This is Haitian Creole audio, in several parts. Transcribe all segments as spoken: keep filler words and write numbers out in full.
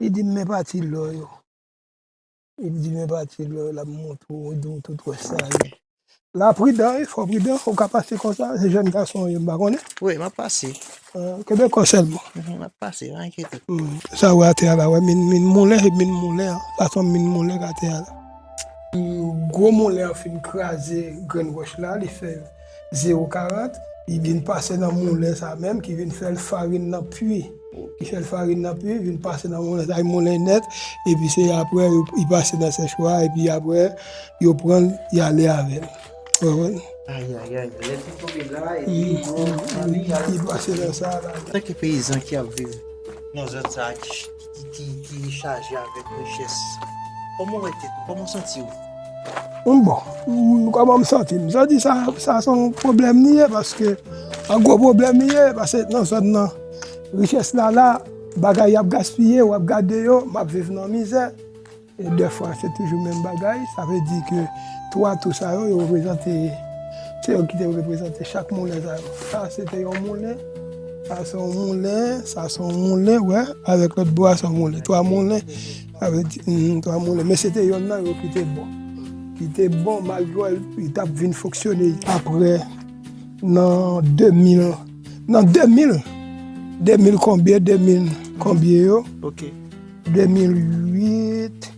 Li di m men pati lò yo. Li di men pati lò yo, l ap montre w, li di w tout wè sa yo. La pridan wi, fò pridan, ou ka pase konsa, se jèn gason w ye, m pa konnen. Wi, m ap pase. Ah, kenbe kò w sèlman. Mhm, m ap pase, pa enkyete. Hmm, sa w wè atè a la, wè, min, min moulen, se min moulen an. Sa se yon min moulen k atè a la. Gwo moulen an fin kraze grenn wòch la, li fè zewo karant, li vin pase nan moulen sa menm, ki vin fè l farin nan pwi. Li fè l farin nan pwi, vin pase nan moulen sa, li moulen nèt, epi se apre, yo, li pase nan sèchwa, epi apre, yo pran l, y ale avè l. Ou konprann? Ayayay, lè l fin tonbe la, epi, bon, li pase nan sa la. Antanke peyizan ki ap viv nan zòn sa a ki, ki, ki, ki chaje avèk richès. Kòman w wè tèt ou? Kòman w santi w? M bon, m, kòman m santi m? M santi sa, sa se yon pwoblèm li ye, paske, yon gwo pwoblèm li ye, paske nan zòn nan, richès la la, bagay y ap gaspiye, w ap gade yo, m ap viv nan mizè. E dèfwa, se toujou menm bagay. Sa vle di ke twa tou sa yo, yo reprezante, se yo ki te reprezante chak moulen sa yo. Sa, se te yon moulen. Sa, se yon moulen. Sa, se yon moulen, wè. Avèk lòt bò a, se yon moulen. Twa moulen. Sa vle di, mhm, twa moulen. Men se te yonn nan yo ki te bon. Ki te bon, malgre li t ap vin fonksyone apre, nan de mil. Nan de mil. De mil konbyen, de mil konbyen yo. Ok. De mil uit.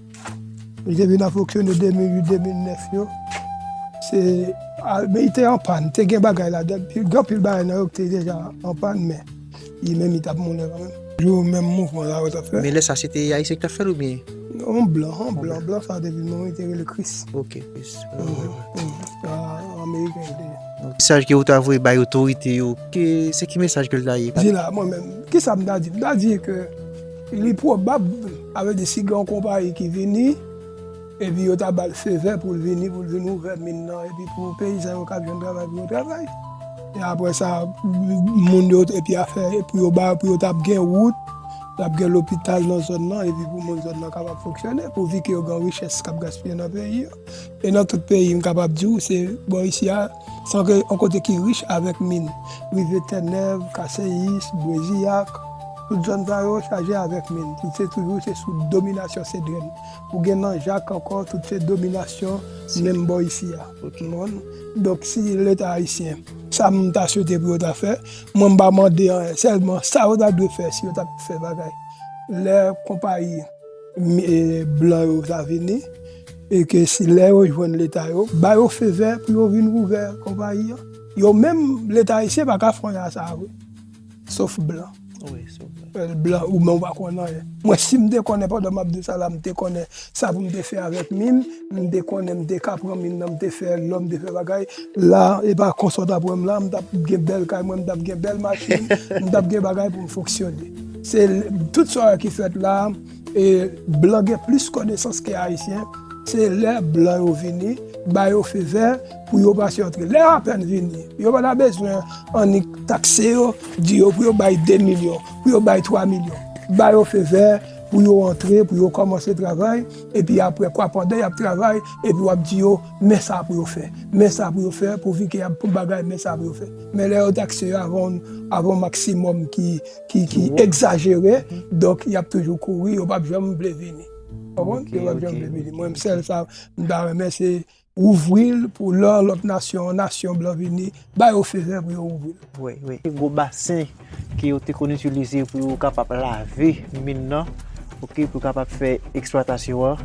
Li te vin ap fonksyone de mil uit, de mil nèf yo. Se, a, men li te an pàn. Te gen bagay ladan. Pi, gen anpil bagay nan yo ki te deja an pàn, men li menm li t ap moulen kanmenm. Toujou menm mouvman sa yo t ap fè. Men lè sa, se te Ayisyen ki t ap fè l oubyen? Non, yon blan, yon blan. Blan sa te vin mouri, te rele Chris. Ok, Chris. Mhm, mhm. A, Ameriken li te ye. Mesaj ke ou ta voye bay otorite yo, ke, se ki mesaj ke l ta ye? Di la, mwen menm, kisa m ta di? M ta di ke li pwobab, sa vle di si gen yon konpayi ki vini, epi yo ta ba l fevè pou l vini, pou l vin ouvè min nan, epi pou peyizan yo k ap jwenn travay, pou yo travay. E apre sa, moun yo, epi afè, pou yo ba, pou yo t ap gen wout, t ap gen lopital nan zòn nan, epi pou moun zòn nan kapab fonksyone, pouvi ke yo gen richès k ap gaspiye nan peyi yo. E nan tout peyi, m kapab di w, se bò isi a, se yon kote ki rich avèk min. Rive Tènèv, Kaseyis, Breziyak, tout zòn sa yo chaje avèk min. Tout se toujou se sou dominasyon Sedren. Ou gen nan Jak ankò, tout se dominasyon menm bò isi a. Ok. Ou konprann? Donk, si Leta ayisyen, sa m ta swete pou yo ta fè, mwen m pa mande anyen, sèlman sa yo ta dwe fè, si yo ta fè bagay. Lè konpayi, mi-, e, blan yo ta vini, e ke si lè yo jwenn Leta yo, ba yo fevè pou yo vin ouvè konpayi an. Yo menm, Leta ayisyen pa ka fè anyen a sa vre. Sof blan. Wi, sof blan. Blan, ou menm ou pa konn anyen. Mwen, si m te konnen pandan m ap di w sa la, m te konnen sa pou m te fè avèk min, m te konnen m te ka pran min nan, m te fè lò, m te fè bagay. La, e pa konsa w t ap wè m la, m t ap gen bèl kay mwen, m t ap gen bèl machin, m t ap gen bagay pou m fonksyone. Se l-, tout sa ki fèt la, e blan gen plis konesans ke ayisyen, se lè blan yo vini, ba yo fevè pou yo pase antre. Lè yo apèn vini, yo pa ta bezwen annik takse yo, di yo pou yo bay de milyon, pou yo bay twa milyon. Ba yo fevè pou yo antre, pou yo kòmanse travay, epi apre, kwa, pandan y ap travay, epi w ap di yo, men sa pou yo fè, men sa pou yo fè, pouvi ke y ap pran bagay, men sa pou yo fè. Men lè yo takse yo avan, avan maksimòm ki, ki, ki egzajere, donk y ap toujou kouri, yo p ap janm vle vini. Konprann? Yo p ap janm vle vini. Mwen, sèl sa, m ta renmen, se ouvri l pou lè lòt nasyon, nasyon blan vini, ba yo fevè pou yo ouvri l. Wi, wi. Gwo basen ke yo te konn itilize pou yo kapab lave min nan, ok, pou kapab fè eksplwatasyon an,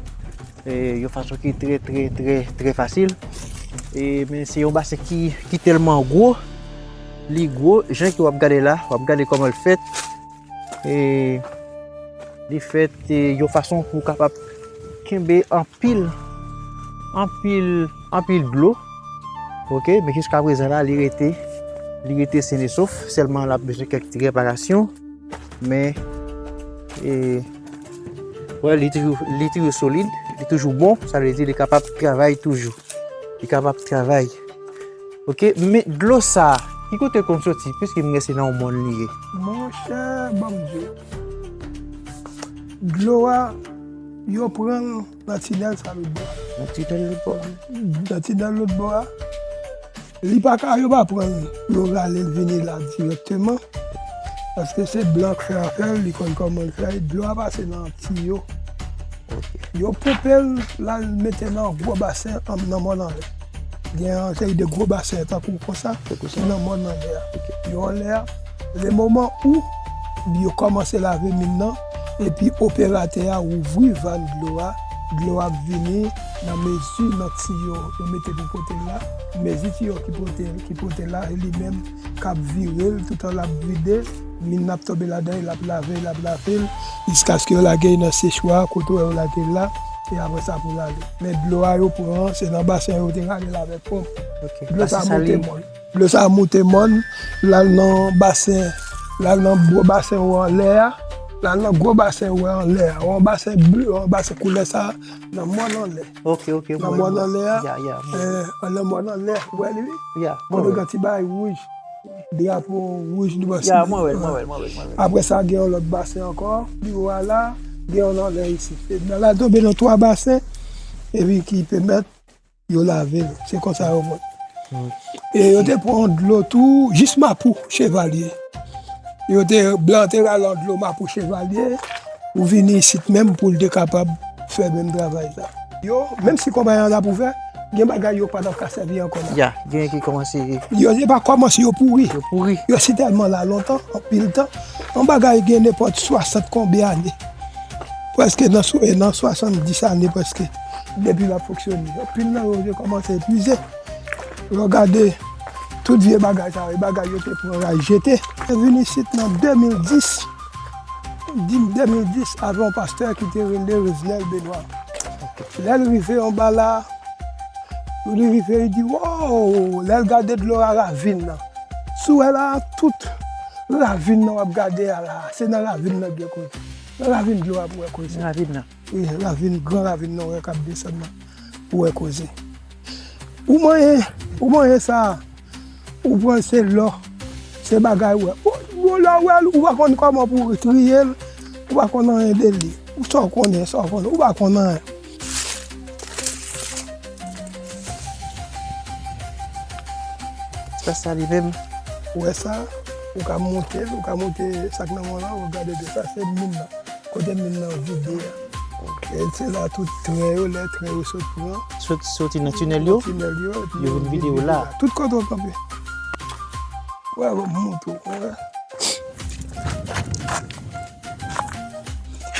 e, yon fason ki trè, trè, trè, trè fasil. E, men se yon basen ki, ki tèlman gwo, li gwo, jan ke w ap gade la, w ap gade kòman l fèt. E li fèt, e, yon fason pou w kapab kenbe anpil, anpil, anpil dlo. Ok, men jiska prezan la, li rete, li rete sen e sof. Sèlman, l ap bezwen kèk ti reparasyon. Men, e, wè, li toujou, li toujou solid, li toujou bon. Sa vle di, li kapab travay toujou. Li kapab travay. Ok, men dlo sa, ki kote l konn soti? Piske m wè se nan yon mòn li ye. Monchè, ban m di w. Dlo a, yo pran l nan tinèl sa lòt bò a. Nan tinèl lòt bò a? Nan tinèl lòt bò a. Li pa ka, yo pa pran l, yo rale l vini la dirèkteman. Paske se blan k fè afè l, li konn kòman l fè, dlo a pase nan tiyo. Yo ponpe l, l al mete nan gwo basen an, nan mòn anlè. Gen yon seri de gwo basen tankou konsa, ki nan mòn anlè a. Yo anlè a, le moman ou yo kòmanse lave min nan, epi operatè a ouvri vàn dlo a, dlo a ap vini nan mezi nan tiyo yo mete pou pote l la, mezi tiyo ki pote, ki pote l la, e li menm k ap vire l, toutan l ap vide, min nan ap tonbe ladan, l ap lave, l ap lave l, jiskaske yo lage l nan sechwa, kote w wè yo lage l la, e apre sa pou l ale. Men dlo a yo pran, se nan basen yo te rale l avèk ponp. Dlo sa monte mòn. Dlo sa monte mòn, l al nan basen, l al nan gwo basen ou anlè a, l al nan gwo basen ou anlè a, yon basen ble, yon basen koulè sa, nan mòn anlè. Ok, ok, nan mòn anlè a, eh, nan mòn anlè, ou wè li, wi? Kote gen ti bagay wouj. Drapo wouj li bò sou. Ya, mwen wè l, mwen wè l, mwen wè l, mwen wè l. Apre sa, gen yon lòt basen ankò, pi wo a la, gen yon anlè isit. E dlo la tonbe nan twa basen, epi ki pèmèt yo lave l. Se konsa yo pran. E yo te pran dlo tou, jis Mapou Chevalye. Yo te, blan te rale yon dlo Mapou Chevalye, pou vini isit menm, pou l te kapab fè menm travay sa. Yo, menm si konpayi an la pou fè, gen bagay yo pa t ap ka sèvi ankò la. Ya, gen ki kòmanse. Yo, se pa kòmanse, yo pouri. Yo pouri. Yo si tèlman la lontan, anpil tan. Yon bagay gen nenpòt swasant konbyen ane. Prèske nan swa-, nan swasanndis ane prèske. Depi l ap fonksyone. Anpil nan yo, yo kòmanse epuize. Lè w gade tout vye bagay sa yo, e bagay yo te pran ray jete. Te vin isit nan de mil dis, di-, de mil dis avè yon pastè ki te rele Reznèl Benoit. Lè l rive anba la, li rive, li di, wow! Lè l gade dlo a ravin nan. Si w wè la, tout ravin nan w ap gade a la, se nan ravin nan gen koze. Nan ravin dlo a pou wè koze. Ravin nan. Wi, ravin, gran ravin nan w wè k ap desann nan pou wè koze. Ou manyen, ou manyen sa, ou pran se lò, se bagay ou wè. Ou, ou lè w wè l, ou pa konn kòman pou w triye l, ou pa konn anyen de li. Ou sa w konnen, sa w konnen, ou pa konn anyen. Sa, sa li menm. Ou wè sa, ou ka monte l, ou ka monte sa k nan men w lan, ou gade de sa, se min nan. Kote min nan vide a. E se la tout tren yo, lè tren yo sot pran. Sot, soti nan tinèl yo, tinèl yo, epi yo vin vide yo la. Tout kote w kanpe. Wè, m montre w, wè.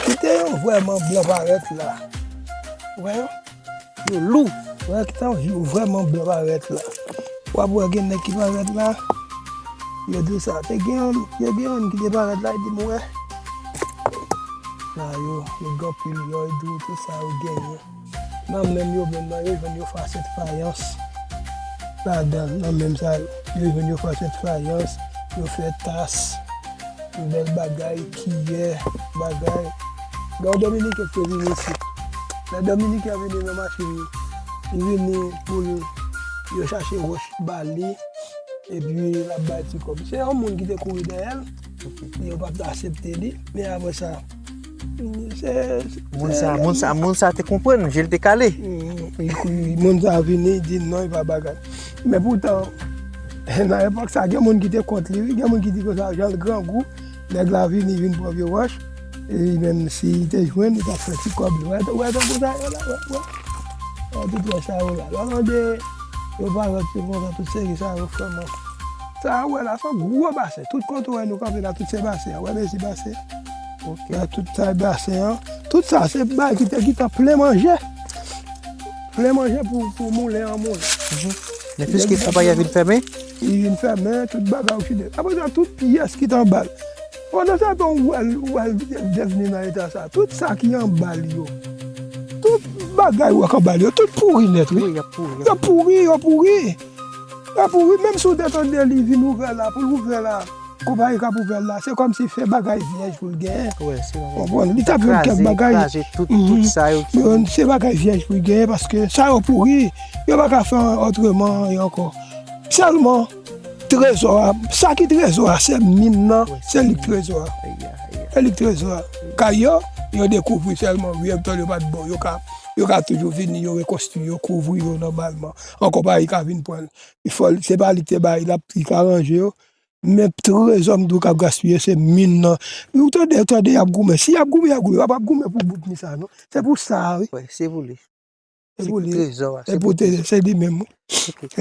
Kite yon vrèman blan parèt la. Wè yo? Yo lou. Wè, kite yon vrèman blan parèt la. W ap wè gen nèg ki parèt la. Yo di sa. Te gen yon, yo gen yon ki te parèt la, li di m wè. Sa yo, yo gen anpil lò, yo di w tout sa yo genyen. Nan menm yo menm nan, yo jwenn yo faset fayans ladan l, nan menm sa yo. Yo jwenn yo faset fayans, yo fè tas, bèl bagay, kiyè, bagay. Gen yon Dominiken ki te vini isit. Lè Dominiken an vini nan machin li, li vini pou l, yo chache wòch ba li, epi l ap bay ti kòb. Se yon moun ki te kouri dèyè l, yo pa t aksepte li, men apre sa, se, se, moun sa, moun sa, moun sa te konprann, je l te kale. Mm, li kouri, moun sa vini, li di non, li pa bagay. Men poutan, nan epòk sa, gen moun ki te kont li, wi, gen moun ki di konsa, jan l grangou, nèg la vini, vin pran vye wòch, e li menm, si li te jwenn, li t ap fè ti kòb li. Wè, wè, tankou sa yo la, wè, wè. Wè, tout wè sa yo la. Lè w tande yo parèt, se konsa, tout seri sa yo, frèman. Sa a wè la, se yon gwo basen. Tout kote w wè nou kanpe la, tout se basen an. Wè, mezi basen. Ok. La, tout sa e basen an. Tout sa, se bagay ki te gentan plen manje. Plen manje pou, pou moulen an moulen. Mhm. Men piske konpayi a vin fèmen? Li vin fèmen, tout bagay okside. Apre sa, tout pyès ki t anba l. Pandan sa tan, ou wè l, ou wè l devni nan eta sa. Tout sa ki anba l yo. Tout bagay ou wè k anba l yo, tout pouri nèt, wi. Wi, y ap pouri, y ap pouri. Yo pouri, yo pouri. Yo pouri, menm si w te tande li vin ouvè la, pou l ouvè la, konpayi k ap ouvè l la, se kòmsi se bagay vyèj pou l genyen. Wè, se bagay. Konprann? Li t ap jwenn kèk bagay. Kraze, kraze tout, tout sa yo ki. Yo, se bagay vyèj pou l genyen, paske sa yo pouri, yo pa ka fè otreman ankò. Sèlman, trezò a, sa ki trezò a, se min nan, se li k trezò a. Se li k trezò a. Kay yo, yo dekouvri sèlman, wi, antan yo pa t bon, yo ka, yo ka toujou vini, yo rekonstwi, yo kouvri yo nòmalman. An konpayi ka vin pran l. Fò l, se pa li k te bay, l ap, li ka ranje yo. Men trezò m di w k ap gaspiye se min nan. Ou tande, tande y ap goumen. Si y ap goumen, y ap goumen. Y ap goumen pou bout mi sa, non. Se pou sa, wi. Wè, se pou li. Se pou li. Trezò a, Se pou te, se li menm, wi. Ok.